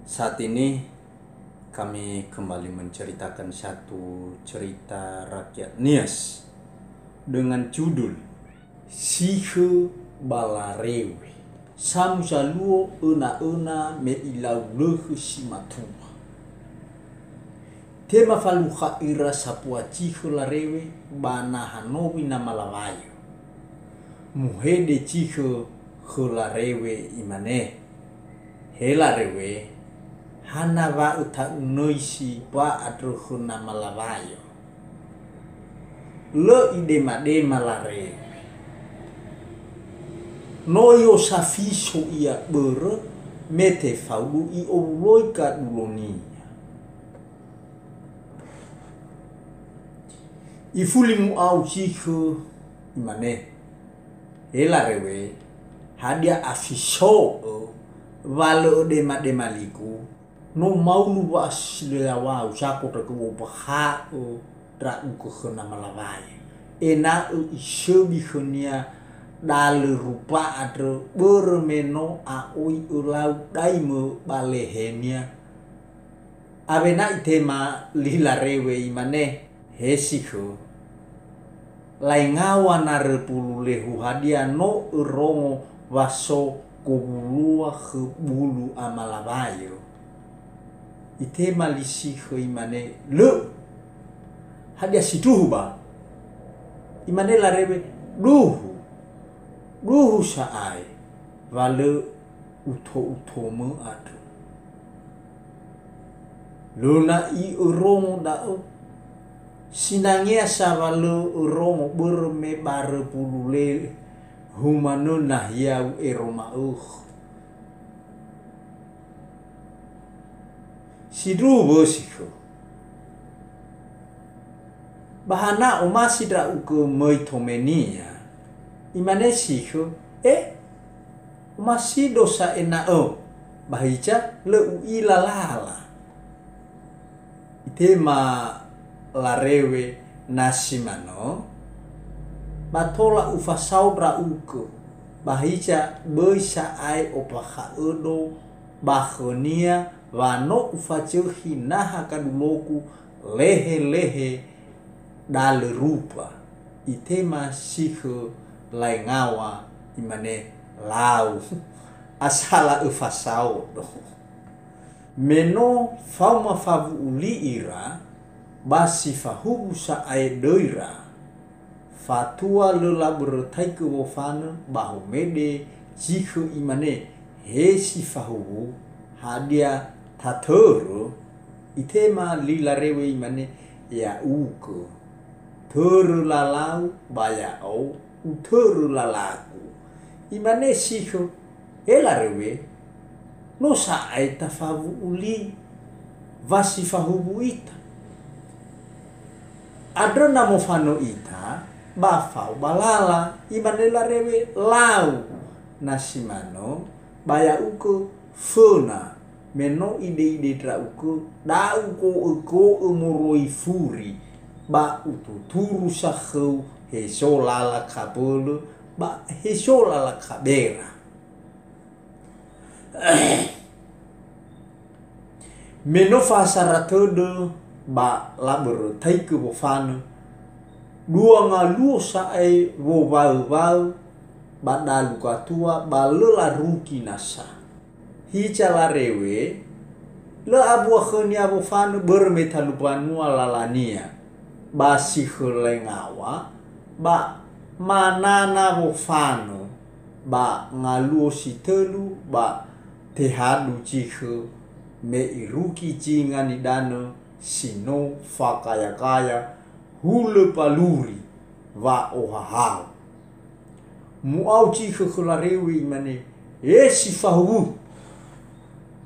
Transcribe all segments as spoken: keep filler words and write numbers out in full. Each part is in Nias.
Saat ini kami kembali menceritakan satu cerita rakyat Nias dengan judul Sikhö ba Larewe. Samuzaluo öna-öna me ilau lökhö si matua. Tema falukha ira sapua Sikhö Larewe ba naha nowi Namalawayo. Muhede Sikhö khö Larewe imane, "He Larewe, hana wa öta'unöisi wa andrö khö Namalawayo?" Lö idema-dema Larewe. No i'osafiso ia börö me tefaudu i'owuloi gadulonia. Ifuli mu'ao Sikhö, imane, "He Larewe, hadia afiso'ö wa lö ödema-dema ligu? No maulu wa'asilöyawau sakotra gö wobakha'ö ndra'ugö khö Namalawayo, ena'ö isöbi khönia dalö rupa andrö, börö me no a'oi ölau daimö ba lehenia." Awena itema li Larewe imane, "He Sikhö, lae ngawa narö pulu lehu hadia no örongo wa so gowulua khö bulu Amalawayo?" Itema li Sikhö imane, "Lö. Hadia sindruhu ba?" Imane Larewe, "Duhu. Duhu sa'ae, wa lö uto-utomö andrö. Lö na'i örongo da'ö. Sinangea sa wa lö örongo börö me barö bulu lehu manö nahia u'ero ma'ökhö." Sindruhu wö Sikhö. Ba hana omasi ndra'ugö möi tomenia? Imane Sikhö, "E, omasido sa ena'ö, ba hiza lö u'ila lala." Itema Larewe, "Na si manö, ba tola ufasao ndra'ugö, ba hiza böi sa'ae ombakha'ödo ba khönia wa no ufazökhi naha gadulogu lehe-lehe dalö rupa." Itema Sikhö lae ngawa, imane, "Lau, asala öfasaodo." Me no faoma fawu'u li ira, ba si fahuwu sa'ae döira, fatua lö labörötaigö wofanö ba homede Sikhö imane, "He si fahuwu, hadia tatörö?" Itema li Larewe imane, "Ya'ugö, törö lalau ba ya'o utörö lalagu." Imane Sikhö, "He Larewe, no sa'ae tafawu'u li wa si fahuwu ita. Andrö na mofanö ita, ba fao ba lala." Imane Larewe, "Lau, na si manö, ba ya'ugö föna, me no ide-ide ndra'ugö, da'u go'ö-go'ö moroi furi, ba ututuru sa khöu hezo lala kabölö, ba hezo lala kabera." Me no fahasara tödö ba labörötaigö wofanö, dua ngaluo sa'ae wowaö-waö ba dalu gatua ba lö larugi nasa. Hiza Larewe, lö abua khönia wofanö börö me talumbanua lalania. Ba Sikhö lae ngawa, ba manana wofanö, ba ngaluo si tölu ba tehadu Sikhö me irugi zinga nidanö si no fakaya-kaya hulö baluri wa'ohahau. Mu'ao Sikhö khö Larewe imane, "E si fahuwu,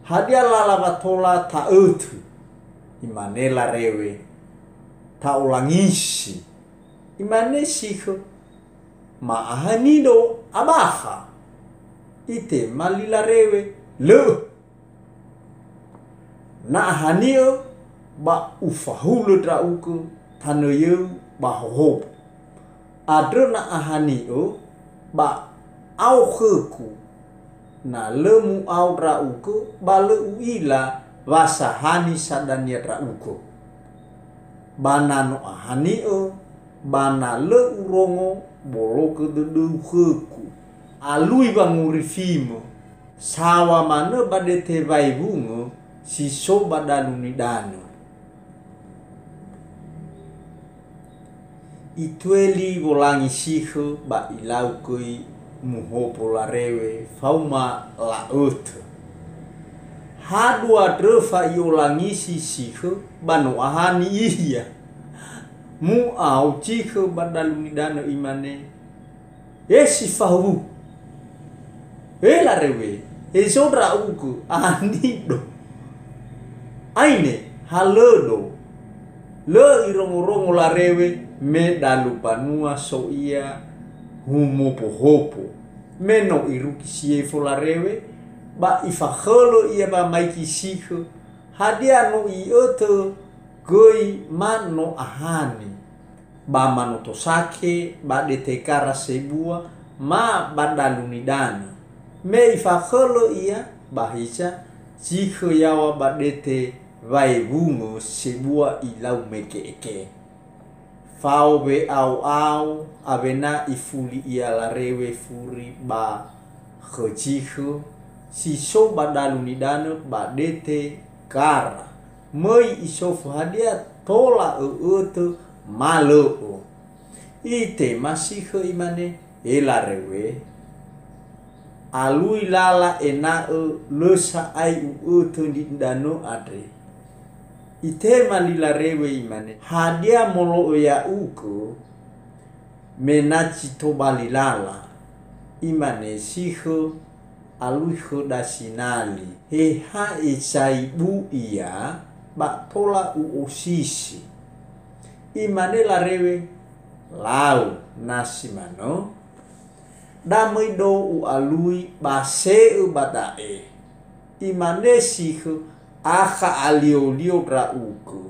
hadia lala wa tola ta'ötö?" Imane Larewe, "Ta'olangisi." Imane Sikhö, "Ma'ahanido abakha?" Itema li Larewe, "Lö. Na ahani'ö, ba ufahulö ndra'ugö tanö yöu ba hohobu. Andrö na ahani'ö, ba ao khögu Na lõ mu'ao ndra'ugõ, ba lõ u'ila wa sahani sa dania ndra'ugõ. Ba na no ahani'ö, ba na lõ urongo, bologö dödöu khögu. Alui wangurifimö, saŵa manö ba dete waewungö si so ba dalu nidanö. Itue li wolangi sikhö ba ilau göi muhopo larewe faoma la'ötö. Ha dua ndröfa i'olangisi sikhö ba no ahani ia. Mu'ao zikhö ba dalu nidanö imane, "E si fahuwu! E larewe, hezo ndra'ugö, anido!" Aine, ha lö do. Lö irongorongo larewe me dalu mbanua so ia humopohopo. Me no irugi si efo larewe, ba ifakhölö ia wamaigi sikhö, hadia no i'ötö göi ma no ahani. Ba manoto sakhe ba dete kara sebua ma ba dalu nidanö. Me ifakhölö ia, ba hiza, zikhö yaŵa ba dete waewungö sebua ilau meke'eke. Fao we'ao'ao awena ifuli ia larewe furi ba khö zikhö si so ba dalu nidanö ba dete kara. Möi isofu hadia tola ö'ötö ma lö'ö. Itema sikhö imane, "E larewe, alui lala ena'ö lö sa'ae u'ötö nidanö andre." Itema li larewe imane, "Hadia molo'ö ya'ugö, me na zi tobali lala?" Imane sikhö, alui khöda sinali, "He ha'e zaibu ia, ba tola u'osisi." Imane larewe, "Lau, na si manö, da möi do u'alui base'ö ba da'e." Imane sikhö, "Akha aliolio ndra'ugö,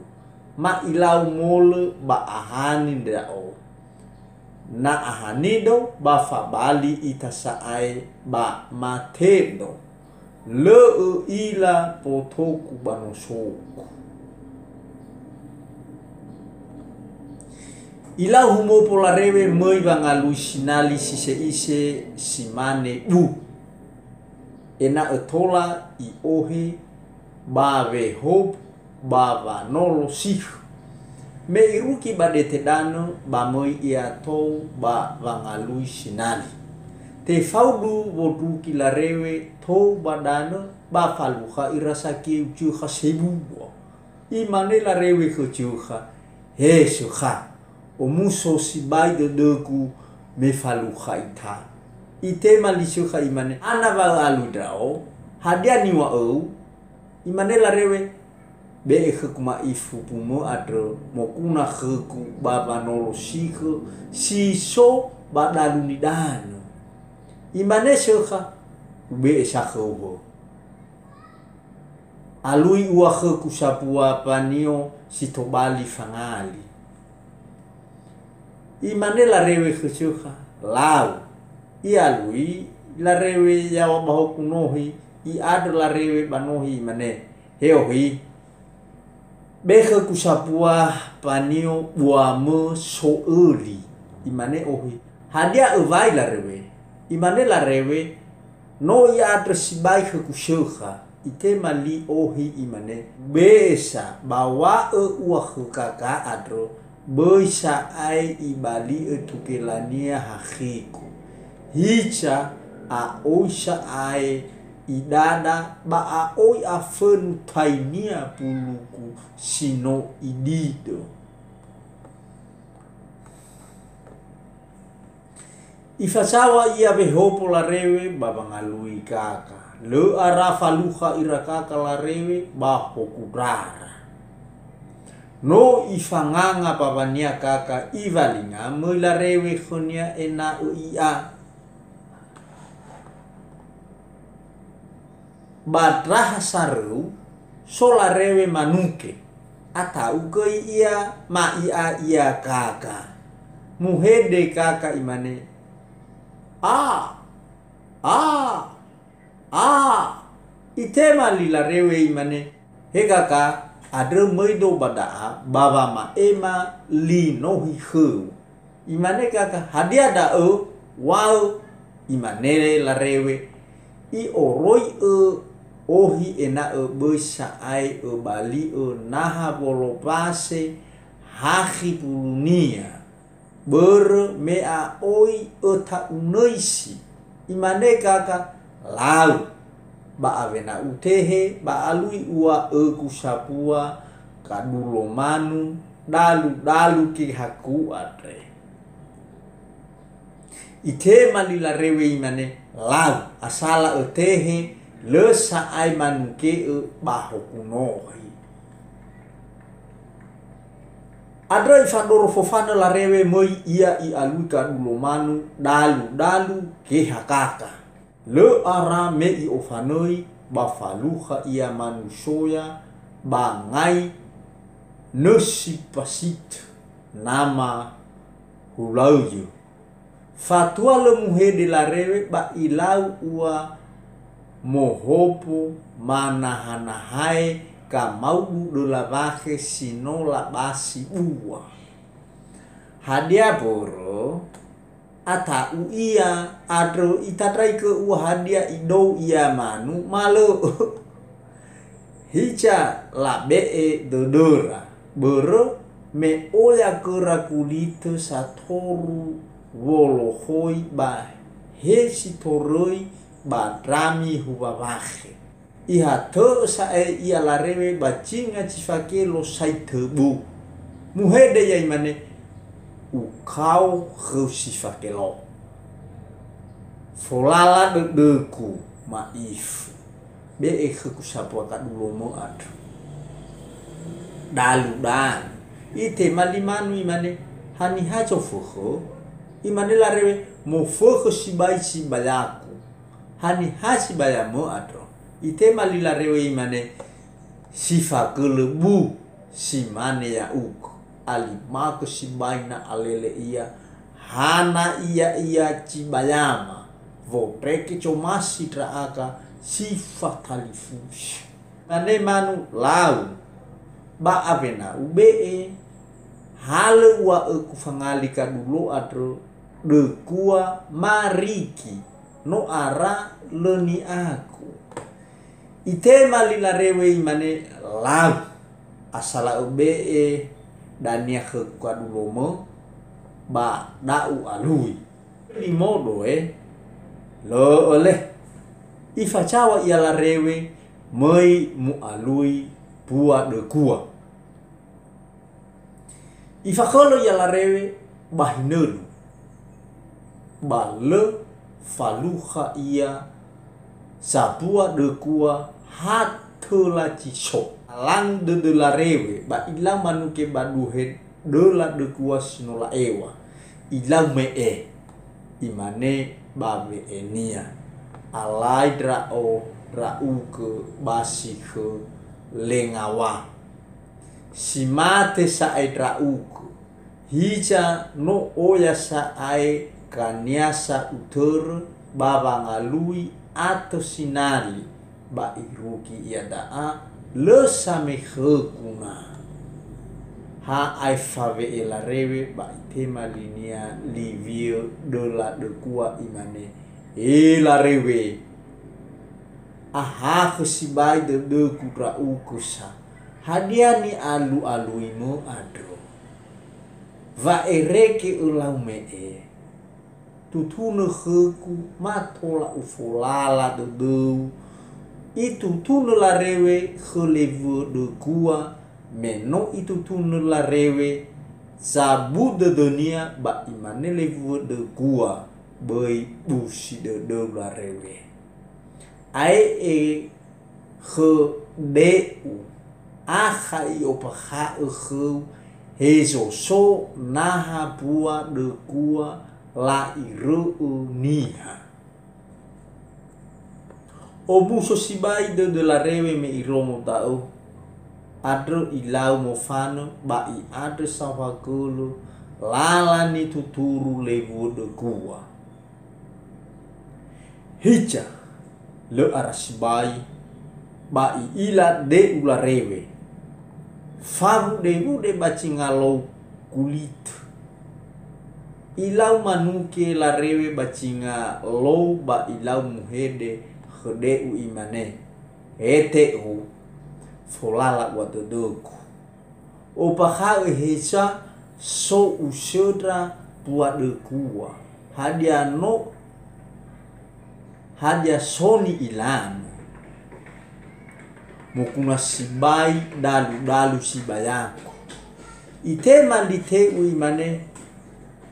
ma ilau molö ba ahani ndra'o. Na ahanido, ba fabali ita sa'ae ba matedo. Lö ö'ila botogu ba nosogu." Ilau humopo larewe möi wangalui sinali si se'ise si mane bu, ena'ö tola i'ohe ba wehobu ba wanolo sikhö. Me irugi ba dete danö, ba möi ia tou ba wangalui sinali. Tefaudu wondrugi larewe tou ba danö, ba falukha ira sakeu zökha sebua. Imane larewe khö zökha, "He zökha, omuso sibai dödögu me falukha ita." Itema li zökha imane, "Ana wa ö'alui ndra'o, hadia niŵa'öu?" Imane larewe, "Be'e khögu ma'ifu bumö andrö moguna khögu ba wanolo sikhö si so ba dalu nidanö." Imane zökha, "Ube'e sa khöuhö. Alui ua khögu sabua mbanio si tobali fangali." Imane larewe khö zökha, "Lau." I'alui larewe yaŵa ba hoku nohi, i'andrö larewe ba nohi, imane, "He ohi, be khögu sabua mbanio buamö so'öli." Imane ohi, "Hadia öwai larewe?" Imane larewe, "No i'andrö sibai khögu zökha." Itema li ohi imane, "Be'e sa, ba wa'ö ua khö kaka andrö, böi sa'ae ibali'ö tukelania hakhigu. Hiza a'oi sa'ae idada ba a'oi afönu tainia mbulugu si no ididö." Ifazaŵa ia wehopo larewe ba wangalui kaka. Lö ara falukha ira kaka larewe ba hoku ndrara. No ifanganga mbaŵania kaka, iwalinga möi larewe khönia ena'ö i'a. Ba ndraha saröu, so larewe manuke. Ata'u göi ia ma'i'a ia kaka. Muhede kaka imane, "A! A!" A, itema li Larewe imane, "He kaka, andrö möido ba da'a ba wama'ema li nohi khöu." Imane kaka, "Hadia da'ö, wa'ö?" Imane Larewe, "I'oroi'ö ohi ena'ö böi sa'ae öbali'ö naha wolowase hakhi bulunia, börö me a'oi öta'unöisi." Imane kaka, "Lau, ba awena utehe, ba alui ua ögu sapua kadulo manu dalu-dalu kehaku andre." Itema li Larewe imane, "Lau, asala ötehe, lö sa'ae manuke'ö ba hoku nohi." Andrö ifandroro fofanö Larewe möi ia i'alui kadulo manu dalu-dalu keha kaka. Lö ara me i'ofanöi ba falukha ia manu soya ba ngai nösi pasit nama hulauyö. Fatua lö muhede Larewe ba ilau ua mohopo manahanahae kamaudu döla wakhe si no labasi bua. Hadia börö? Ata'u ia, andrö itandraigö ua hadia idou ia manu, ma lö'ö. Hiza labe'e dödöra, börö me oya göra gulitö satoru wolokhoi ba he si toröi ba ndrami huwa wakhe. Ihatö'ö sa'ae ia Larewe ba zinga zi fakelo sai töbu. Muhede ia imane, "Ukao khöu si fakelo. Folala dödögu ma'ifu. Be'e khögu sapua kadulomö andrö." Dalu-dalu. Itema li manu imane, "Haniha zofökhö?" Imane Larewe, "Mofökhö sibai sibayagu." "Haniha sibayamö andrö?" Itema li Larewe imane, "Si fagölö bu, si mane ya'ugö. Alimagö sibai na alele ia, hana ia ia sibayama, wondrege zomasi ndra'aga si fatalifusi." Mane manu, "Lau, ba awena ube'e, halö uwa'ögu fangali kadulo andrö dögua marigi, no ara lö ni'agu." Itema li Larewe imane, "Lau, asala öbe'e dania khögu kadulomö, ba da'u alui." Limodo e, lö'ö le. Ifazaŵa ia Larewe möi mu'alui bua dögua. Ifakhölö ia Larewe ba hinölu, ba lö falukha ia sabua dögua ha töla zi so. Alangi dödö Larewe ba ilau manuge ba duhe döla dögua si no la'eŵa. Ilau me'e, imane ba we'enia, "Alai ndra'o ndra'ugö ba si khö lengaŵa. Si mate sa'ae ndra'ugö. Hiza no oya sa'ae kaniasa utörö ba wangalui atö sinali, ba irugi ia da'a, lö samekhögu na." Ha aefa we'e Larewe ba itema linia liwiö döla dögua, imane, "E Larewe, ahakhö sibai dödögu ndra'ugö sa, hadia ni'alu'aluimö andrö? Wa'erege ölau me'e. Tutunö khögu, ma tola ufolala dödöu." Itutunö Larewe khö lewuö dögua, me no itutunö Larewe, zabu dödönia ba imane lewuö dögua, "Böi busi dödöu Larewe. Ae'e khö de'u, akha i'ombakha'ö khöu hezo so naha bua dögua la'irö'ö niha." Omuso sibai dödö Larewe me irongo da'ö, andrö ilau mofanö ba i'andrö saohagölö lala nituturu lewuö dögua. Hiza, Lö ara sibai, ba i'ila de'u larewe. Fawude-wude ba zinga lou gulitö. Ilau manuke larewe ba zinga lou ba ilau muhede khö de'u imane, "He te'u, folala ua dödögu." Obakha'ö heza so usöndra bua dögua. Hadia no, hadia so ni'ilanö? Moguna sibai dalu-dalu sibayagu. Itema li te'u imane,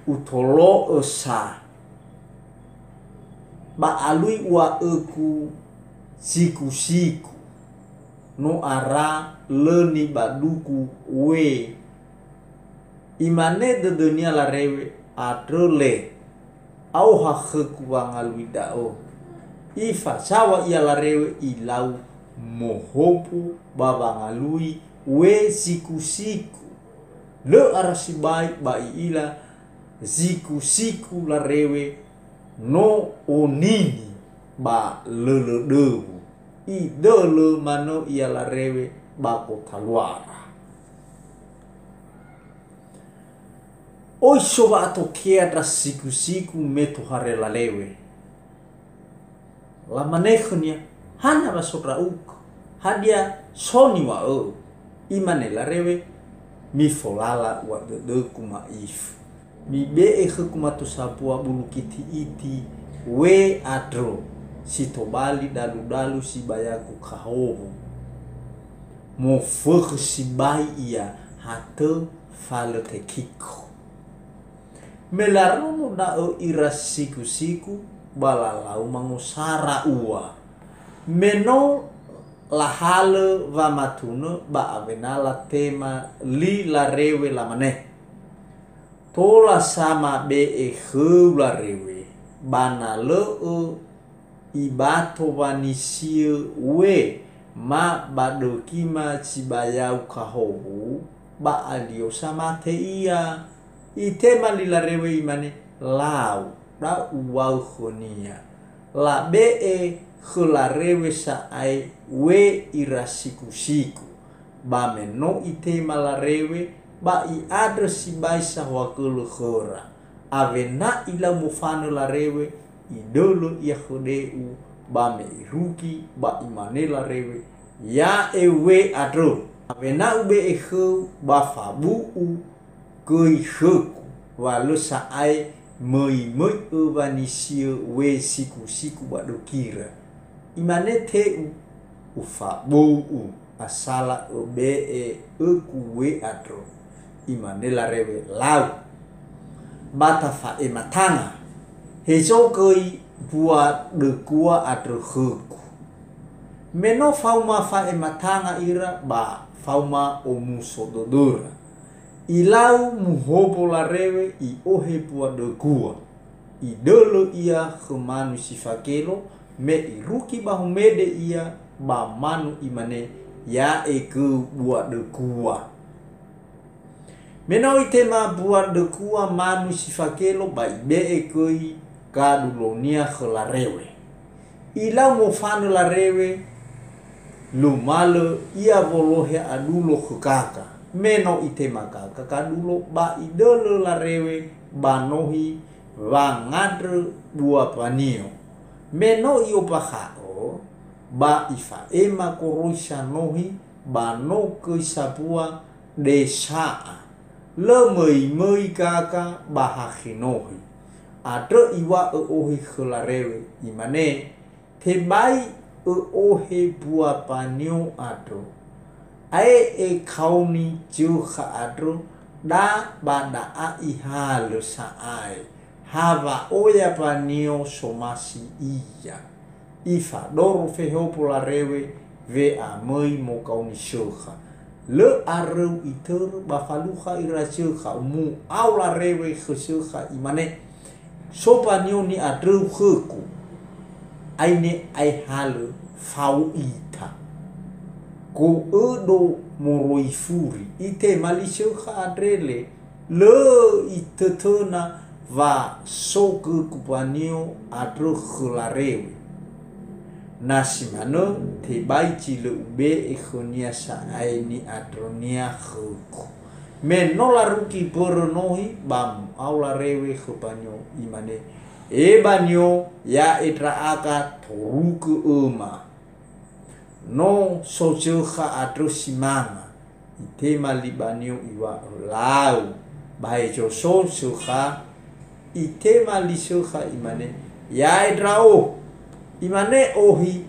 "Utolo'ö sa, ba alui uwa'ögu siku-siku." No ara lö nibadugu we. Imane dödönia larewe, "Andrö le, aoha khögu wangalui da'ö." Ifazaŵa ia larewe ilau mohombo ba wangalui we siku-siku. Lö ara sibai ba i'ila siku-siku larewe no onini ba lölö döwu. Idölö manö ia larewe ba gotaluara. Oi so wa'atokea ndra siku-siku me tohare lalewe. Lamane khönia, "Hana wa so ndra'ugö? Hadia so niŵa'öu?" Imane larewe, "Mifolala ua dödögu ma'ifu. Mibe'e khögu mato sambua bulu kiti-iti we andrö, si tobali dalu-dalu sibayagu kahowu. Mofökhö sibai ia hatö falö tekiko." Me larongo da'ö ira siku-siku, ba lalau mangosara ua. Me no lahalö wamatunö ba awena latema li larewe lamane, "Tola sa mabe'e khöu larewe, ba na lö'ö ibato wanisiö we ma ba dökima sibayau kahowu, ba alio samate ia." Itema li larewe imane, "Lau, da uŵa'ö khönia." Labe'e khö larewe sa'ae we ira siku-siku. Ba me no itema larewe, ba i'andrö sibai sahoagölö khöra. Awena ilau mofanö larewe, idölö ia khö de'u, ba me irugi, ba imane larewe, "Ya'e we andrö. Awena ube'e khöu, ba fabu'u göi khögu, wa lö sa'ae möi-möi'ö wanisiö we siku-siku ba dökira." Imane te'u, "Ufabou'u asala öbe'e ögu we andrö." Imane larewe, "Lau, ba tafa'ema tanga. Hezo göi bua dögua andrö khögu." Me no faoma fa'ema tanga ira, ba faoma omuso dödöra. Ilau muhombo larewe i'ohe bua dögua. Idölö ia khö manu si fakelo, me irugi ba humede ia ba manu imane, "Ya'e göu bua dögua." Me no itema bua dögua manu si fakelo, ba ibe'e göi gadulonia khö larewe. Ilau mofanö larewe, lumalö ia wolohe adulo khö gaga. Me no itema gaga gadulo, ba idölö larewe ba nohi wangandrö bua panio. Me no i'ombakha'ö, ba ifa'ema goroisa nohi ba no göi sambua desa'a. Lö möi-möi gaga ba hakhe nohi. Andrö iŵa'ö ohe khö larewe, imane, "Tebai ö'ohe bua panio andrö. Ae'e kaoni zökha andrö, da ba da'a ihalö sa'ae. Ha wa'oya panio somasi ia." Ifadoro fehombo larewe we'amöi mokaoni zökha. Lö aröu itörö ba falukha ira zökha, mu'ao larewe khö zökha, imane, "So panio ni'andröu khögu, aine aehalö fao ita. Go'ödo moroi furi." Itema li zökha andre le, lö itötöna wa so gögu panio andrö khö larewe. Na si manö, tebai zi lö ube'e khönia sa'ae ni'andrönia khögu. Me no larugi mbörö nohi, ba mu'ao larewe khö banio, imane, "E banio, ya'e ndra'aga torugö öma." No so zökha andrö si manga. Itema li banio iŵa'ö, "Lau." Ba hezo so zökha, itema li zökha, imane, "Ya'e ndra'o." Imane ohi,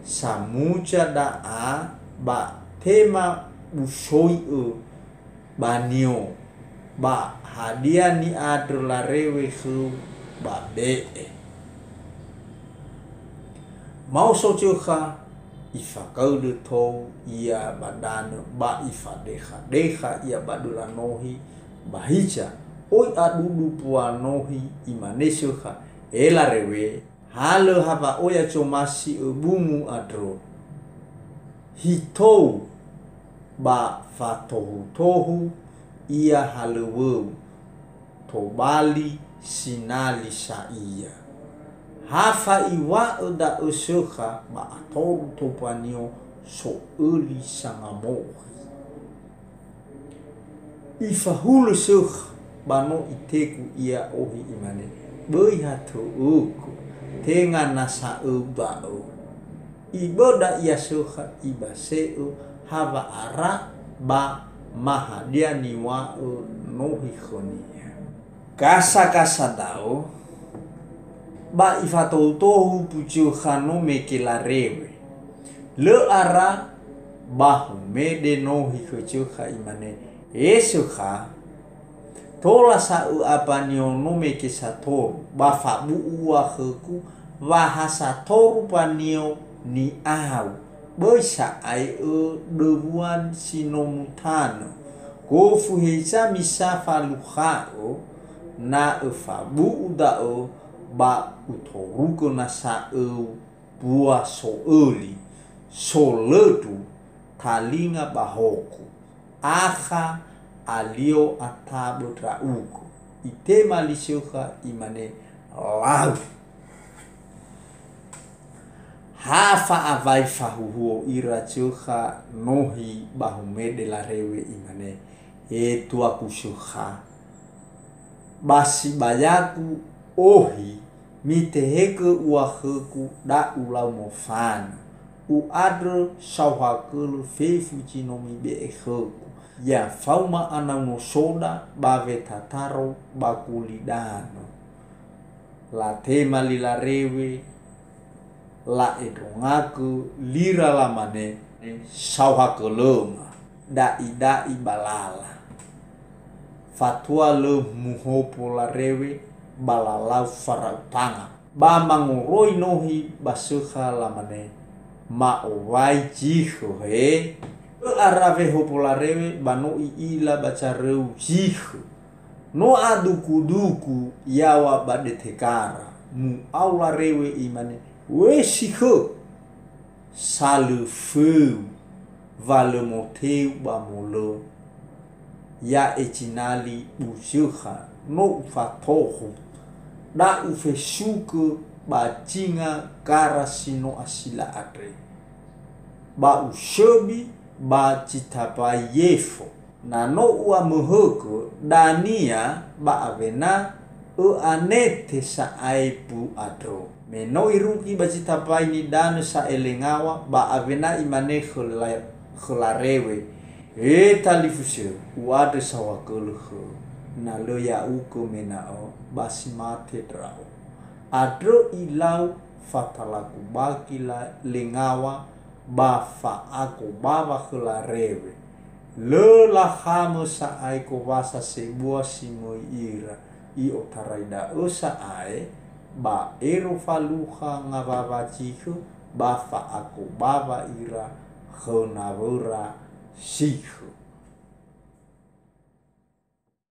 "Samuza da'a ba tema usoi'ö banio, ba hadia ni'andrö larewe khöu ba be'e." Ma'oso zökha, ifagaölö tou ia ba danö, ba ifadekha-dekha ia ba döla nohi, ba hiza, oi adudu mbua nohi, imane zökha, "E larewe, halö ha wa'oya zomasi'ö bungu andrö. Hitou ba fatohu-tohu ia halöwöu, tobali sinali sa ia." Ha fa'iŵa'ö da'ö zökha ba atoru tou banio so'öli sangamo'ohi. Ifahulö zökha ba no itegu ia ohi, imane, "Böi ha tö'ögö, tenga na sa'öu da'ö." Iböda ia zökha, ibase'ö ha wa'ara ba ma hadia niŵa'ö nohi khönia. Gasa-gasa da'ö, ba ifatohu-tohu mbu zökha no mege larewe. Lö ara ba humede nohi khö zökha, imane, "E zökha, tola sa ö'a banio no mege satoru, ba fabu'u ua khögu wa ha satoru banio ni'au, böi sa'ae ödöwua si no mutanö. Gofu heza misa falukha'ö, na öfabu'u da'ö ba utorugö na sa'öu mbua so'öli, solöndru, talinga ba hoku, akha alio atabö ndra'ugö." Itema li zökha, imane, "Lau." Ha fa'awai fahuhuo ira zökha nohi ba humede larewe, imane, "E tuagu zökha, ba sibayagu ohi, mitehegö ua khögu da'u lau mofanö. U'andrö saohagölö fefu zi no mibe'e khögu, ya faoma anau nosoda ba wetataro ba gulidanö." Latema li larewe, la'endrongagö lira, lamane, "Saohagölöma, da'ida'i ba lala." Fatua lö muhopo larewe ba lalau fara'u tanga. Ba mangoroi nohi ba zökha, lamane, "Ma'owai zikhö, he." Ö'a rawe hopo larewe ba no i'ila ba zaröu zikhö. No adugu-dugu yaŵa ba detegara, mu'ao larewe, imane, "We sikhö, salöföu wa lö moteu ba molö. Ya'e zinali bu zökha, no ufatohu, da'u fesugö ba zinga gara si no asila andre. Ba usöbi ba zi tambai yefo. Na no u'amöhögö dania ba awena ö'anete sa'ae mbu andrö." Me no irugi ba zi tambai nidanö sa'ae lengaŵa, ba awena imane khö la-, khö larewe, "E talifusö, u'andrö saohagölö khöu. Na lö ya'ugö mena'ö, ba si mate ndra'o." Andrö ilau fatalagubagi la-, lengaŵa ba fa'agobawa khö larewe. Lö lakhamö sa'ae gowasa sebua si möi ira. I'otarai da'ö sa'ae, ba ero falukha ngawawa zikhö, ba fa'agobawa ira khö nawöra sikhö.